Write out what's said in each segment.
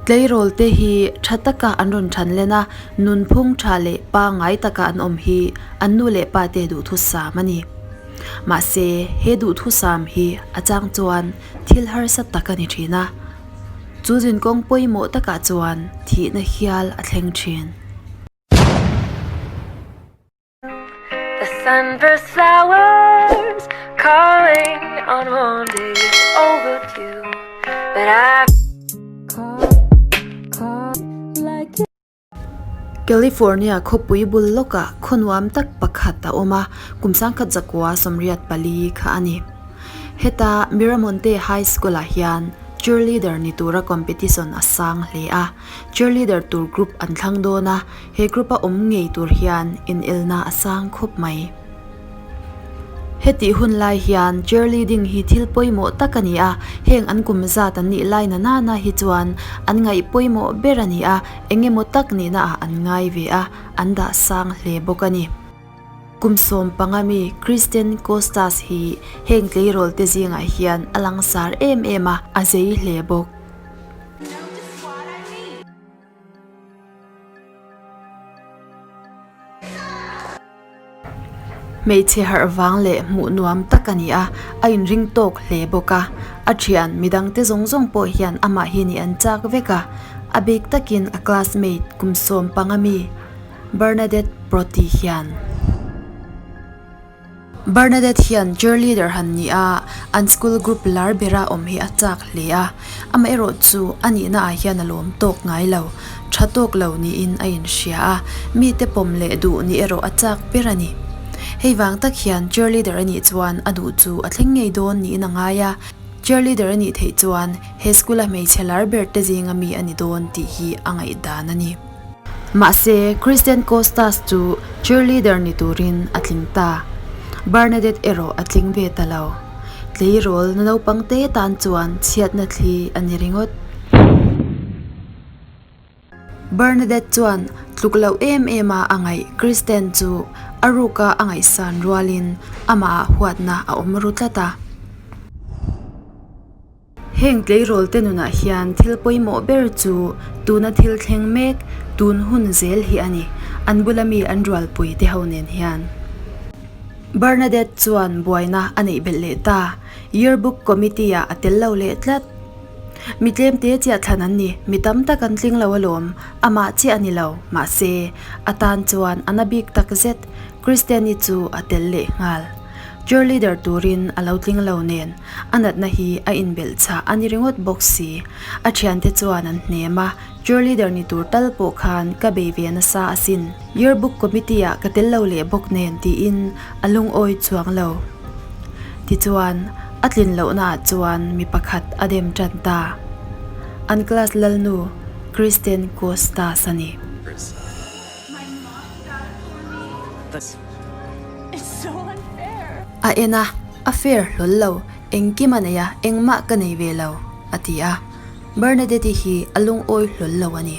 Tleirawl te hi tha taka an rawn than len a, nunphung tha leh pangngai taka an awm hi an nu leh pa te duhthusam a ni. Mahse, he duhthusam hi a chang chuan thil harsa tak a ni thin a, chu zinkawng pawimawh takah chuan thihna hial a thleng thin. The sunburst flowers calling on one day overdue But I California khawpui bul lawkah khaw nuam tak pakhat a awm a, kum sangkhat zakua 84 kha a ni. Heta Miramonte High School-ah hian cheerleader ni tura competition a sang hle a, cheerleader tur group an thlang dawn a, He group a awm ngei tur hian inelna a sang khawp mai. Hetih hun lai hian cheerleading hi thil pawimawh tak a ni a, heng an kum zat an nih lai na nana hi chuan an ngaih pawimawh ber a ni a, eng emaw tak nihna ah an ngai ve a, an dah sang hle bawk a ni. Kum 15 mi Kristen Costas hi heng tleirawl te zingah hian a langsar em em a, a zei hle bawk. Hmeichhe harh vang leh hmuh nuam tak a ni a, a inring tawk hle bawk a. A thian midangte zawng zawng pawh hian amah hi nih an chak vek a, a bik takin a classmate kum 15 mi Bernadette Proti hian. Bernadette hian cheerleader han ni a, an school group lar bera awm hi a chak hle a, amaherawh chu a nihna ah hian a lawm tawk ngai lo, tha tawk lo niin a inhria a, mite pawm leh duh ni erawh a chak ber a ni. Hei vang tak hian cheerleader a nih chuan a duh chu a thleng ngei dawn niin a ngai a, cheerleader a nih theih chuan he school a hmeichhe lar ber te zinga mi a ni dawn tih hi a ngaihdan a ni. Mahse, Christian Costas chu cheerleader ni turin a tling ta. Bernadette erawh a tling ve ta lo. Tleirawl na naupang te tan chuan chhiatna thli a ni ringawt. Bernadette chuan tluk loh em em a a ngaih Christian chu a ruka a ngaihsan rualin amahah huatna a awm ru tlat a. Heng tleirawl te nunah hian thil pawimawh ber chu tuna thil thleng mek tun hun zel hi a ni, an bula mi an rualpui te ho nen hian. Bernadette chuan buaina a neih belh leh ta, Yearbook Committee ah a tel lo leh tlat. Mi tlem te chiah thlan an ni, mi tam tak an tling lo alawm, amah chiah a ni lo, mahse, a tan chuan a na bik takzet, Christian-i chu a tel leh nghal. Cheerleader turin a lo tling lo nen, a natna hi a inbelh chah a ni ringawt bawk si. A thiante chuan an hnem a, Cheerleader ni tur tal pawh khan ka bei ve nasa asin. Yearbook committee ah ka tel lo leh bawk nen tiin a lungawi chuang lo. Tichuan, a tlin lohna ah chuan mi pakhat a dem tan ta. An class lalnu, Kristen Costas a ni. A en a, a fair hlawl lo, engkim a nei a, engmah ka nei ve lo, a ti a. Bernadette-i hi a lungawi hlawl lo a ni.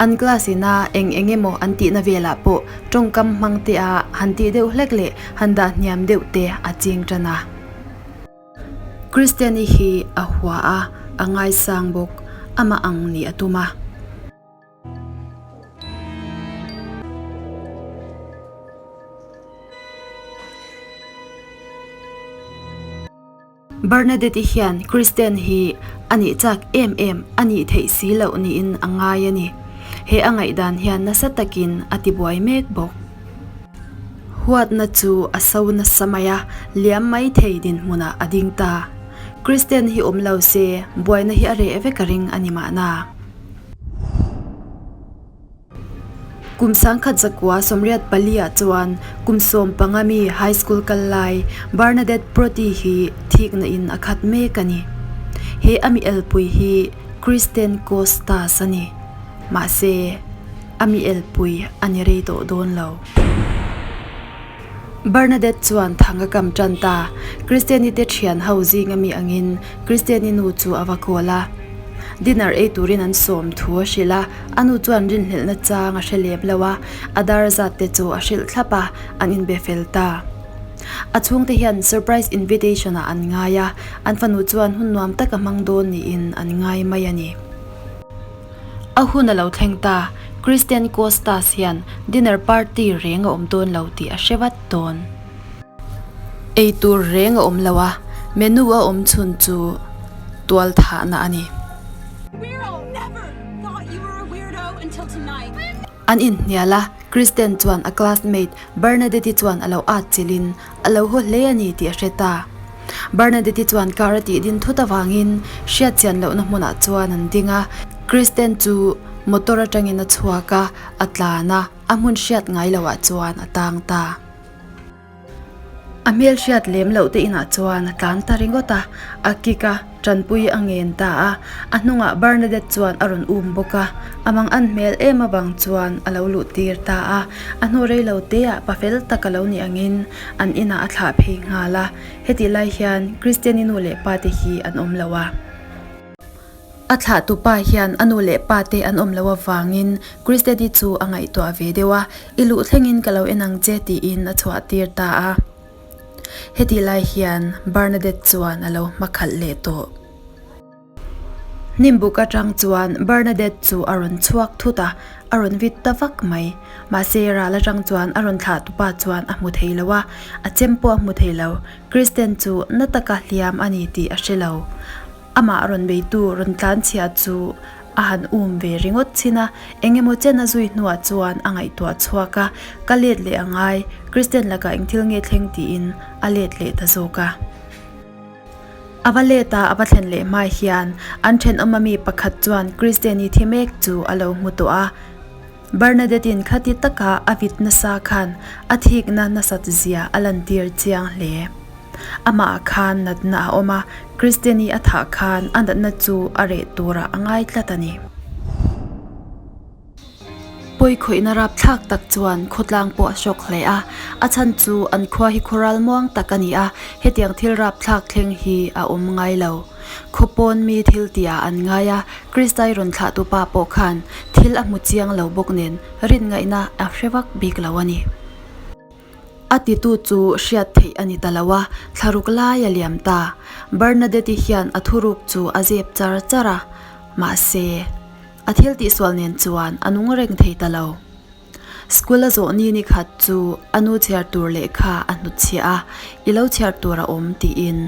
An class ina eng eng emaw an tihna velah pawh tawngkam hmang te a han tih deuh hlek leh han dah hniam deuh te a ching tan a. Christian-i hi a hua a, a ngaisang bawk, amah ang nih a tum a. Bernadette-i hian Kristen hi a nih chak em em a nih theih si loh niin a ngai a ni. He a ngaihdan hian nasa takin a tibuai mek bawk. Huatna chu a so nasa mai a, liam mai thei dinhmunah a ding ta. Kristen hi awm lo se, buaina hi a reh vek a ring a ni mahna. Kum 1984 ah chuan kum 15 mi high school kal lai Bernadette Proti hi thikna in a khat mek a ni. He a mi elpui hi Kristen Costas a ni. Mahse, a mi elpui a ni rei tawh dawn lo. Bernadette chuan thang a kam tan ta. Kristiani te thian ho zinga mi angin Kristiani nu chu a va kawl a. Dinner ei turin an sawm thu a hrilh a, a nu chuan rinhlelhna chang a hre lem lo a, a dar zat te chu a hrilh thlap a, an inbe fel ta. A chhungte hian surprise invitation ah an ngai a, an fanu chuan hun nuam tak a hmang dawn niin an ngai mai a ni. A hun a lo thleng ta, Christian Costas hian dinner party reng a awm dawn lo tih a hre vat dawn. Ei tur reng a awm lo a, menu a awm chhun chu tual thahna a ni. An inhnial a, Kristen chuan a classmate Bernadette-i chuan a lo at chilhin a lo haw hle a ni tih a hre ta. Bernadette-i chuan car a tih din thut avangin hriat chian lohna hmunah chuan an ding a, Kristen chu motor atangin a chhuak a, a tlan a, a hmun hriat ngai loah chuan a tang ta. A hmel hriat lem loh te inah chuan a tlan ta ringawt a, a kick a, tanpui a ngen ta a, a hnungah Bernadette chuan a rawn um bawk a, a mang an hmel em avang chuan a lo luh tir ta a, a hnu rei lo te ah pa fel tak a lo nih angin an inah a thlah phei nghal a, hetih lai hian Kristiani nu leh pa te hi an awm lo a. A thlahtu pa hian a nu leh pa te an awm loh avangin Kristedi chu a ngaihtuah ve deuh a, I luh thlengin ka lo en ang che tiin a chhuah tir ta a. Hetih lai hian Bernadette chuan a lo hmakhalh leh tawh. Hnimbuk atang chuan Bernadette chu a rawn chhuak thut a, a rawn vit ta vak mai. Mahse ral atang chuan a rawn thlahtu pa chuan a hmu thei lo a, a chem pawh a hmu thei lo. Kristen chu na taka hliam a ni tih a hre lo. Amah rawn beitu rawn tlanchhia chu a han um ve ringawt chin a, eng emaw chen a zui hnuah chuan a ngaihtuah chhuak a, ka let leh a ngai, Kristen lakah eng thil nge thleng tiin a let leh ta zawk a. A va let a, a va thlen leh hma hian an thenawm ami pakhat chuan Kristen-i thi mek chu a lo hmu tawh a, Bernadette-in khati taka a vit nasa khan a thikna nasat zia a lantir chiang hle. Amah ah khan natna a awm a, Kristeni a thah khan a natna chu a reh turah a ngai tlat a ni. Pawikhawihna rapthlak tak chuan khawtlang pawh a hrawk hle a, a chhan chu an khua hi khawral muang tak a ni a, hetiang thil rapthlak thleng hi a awm ngai lo. Khaw pawn mi thil tihah an ngai a, Kristai rawn thlahtu pa pawh khan thil a hmu chiang lo bawk nen rin ngaihna a hre vak bik lo a ni. A titu chu hriat theih a ni ta lo a, thlaruk lai a liam ta. Bernadette-i hian a thuruk chu a zep char char a, mahse, a thil tihsual nen chuan a nung reng thei ta lo. School a zawh ni ni khat chu a nu chhiar tur lehkha a hnutchhiah a, I lo chhiar tur a awm tiin.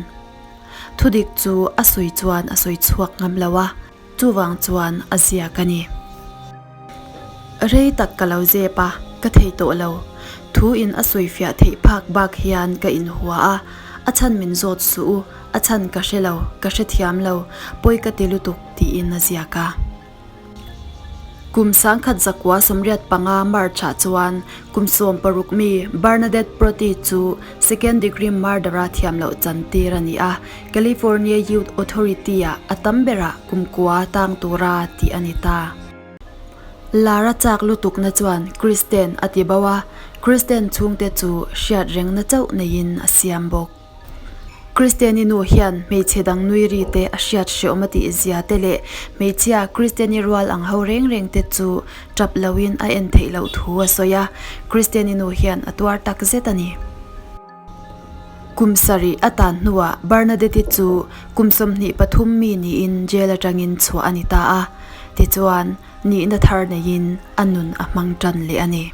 Thudik chu a sawi chuan a sawi chhuak ngam lo a. Chuvang chuan a ziak a ni. Rei tak ka lo zep a, ka thei tawh lo. Thu in a sawifiah theih phak bak hian ka inhua a, a chhan min zawt suh u, a chhan ka hre lo, ka hrethiam lo, pawi ka ti lutuk tiin a ziak a. Kum 1985 March-ah chuan kum 16 mi Bernadette Proti chu second degree murder-a thiam loh chantir a ni a, California Youth Authority-ah a tam berah kum kua tang tura tih a ni ta. Lara chak lutukna chuan Kristen a ti bo a, Kristen chhungte chu hriat rengna chauh neiin a siam bawk. Kristeni nu hian hmeichhe dang nui ri te a hriat hreawm a tih zia te leh hmeichhia Kristeni rual ang ho reng reng te chu tap loin a en theih loh thu a sawi a, Kristeni nu hian a tuar tak zet a ni. Kum sarih a tan hnuah Bernadette-i chu kum 23 mi niin jail atangin chhuah a ni ta a, tichuan nihna thar neiin a nun a hmang tan leh a ni.